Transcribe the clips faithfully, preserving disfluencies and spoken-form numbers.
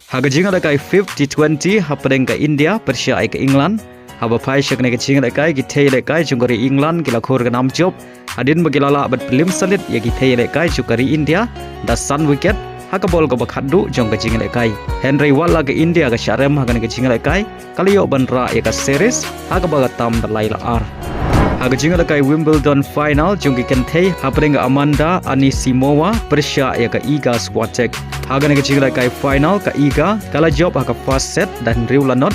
Ha ka jingïalehkai fifth T twenty hapdeng ka India pyrshah ïa ka England, haba phai sha kane ka jingïalehkai, ki thei ïalehkai jong ka ri England ki la khur ka nam jop hadien ba ki la lah ban pynlem salit ïa ki thei ïalehkai jong ka ri India da san wicket ha ka bol kaba khatduh jong ka jingïalehkai. Hynrei wat la ka India ka shah rem ha kane ka jingïalehkai, ka la ïoh ban rah ïa ka series ha kaba ka tam da lai la ar. Ha ka jingïalehkai Wimbledon final jong ki kynthei hapdeng ka Amanda Anisimova pyrshah ïa ka Iga Swiatek. Ha kane ka jingïalehkai final, ka Iga ka la jop ha ka first set da hynriew la not.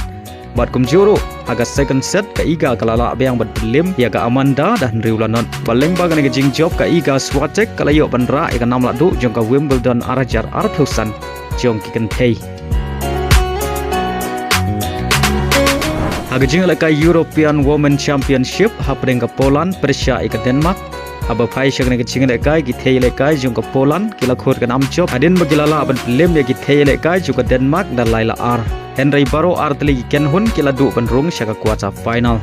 Bad kumjuh ruh ha ka second set, ka Iga ka la lah biang ban pynlem ïa ka Amanda da hynriew la not. Bad lyngba kane ka jingjop, ka Iga Swiatek ka la ïoh ban rah ïa ka nam lahduh jong ka Wimbledon ar hajar arphew san jong ki kynthei. Ha ka jingïalehkai European Women Championship hapdeng ka Poland pyrshah ïa ka Denmark, haba phai sha kane ka jingïalehkai, ki thei ïalehkai jong ka Poland ki la khur ka nam jop hadien ba ki la lah ban pynlem ïa ki thei ïalehkai jong ka Denmark da lai la ar. Hynrei baroh ar tylli ki kynhun ki la duh ban rung sha ka quarter final.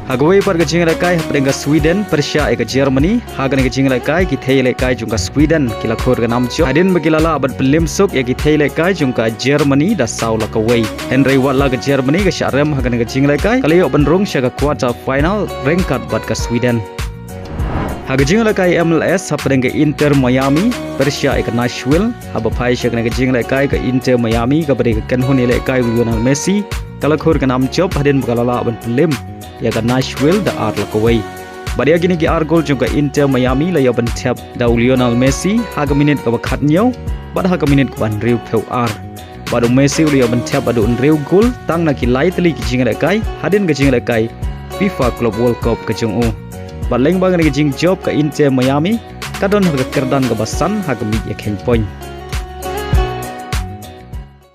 Ha kawei pat ka jingïalehkai hapdeng ka Sweden pyrshah ïa ka Germany. Ha kane ka jingïalehkai, ki thei ïalehkai jong ka Sweden ki la khur ka nam jop hadien ba ki la lah ban pynlem suk ïa ki thei ïalehkai jong ka Germany da saw la kawei. Hynrei wat la ka Germany ka shah rem ha kane ka jingïalehkai, ka la ïoh ban rung sha ka quarter final ryngkat bad ka Sweden. Ha ka jingïalehkai M L S hapdeng ka Inter Miami pyrshah ïa ka Nashville, haba phai sha kane ka jingïalehkai, ka Inter Miami kaba dei ka kynhun ïalehkai u Lionel Messi ka la khur ka nam jop hadien ba ka la lah ban pynlem ïa ka Nashville da ar la kawei. Bad ïa kine ki ar gol jong ka Inter Miami la ïoh ban thep da u Lionel Messi ha ka minit kaba khathynñiew bad ha ka minit kaba hynriewphew ar. Bad u Messi u la ïoh ban thep haduh hynriew gol tang na ki lai tylli ki jingïalehkai hadien ka jingïalehkai FIFA Club World Cup ka jong u. Bad lyngba kane ka jingjop, ka Inter Miami ka don ha ka kyrdan kaba san ha ka miej ïakheiñ point.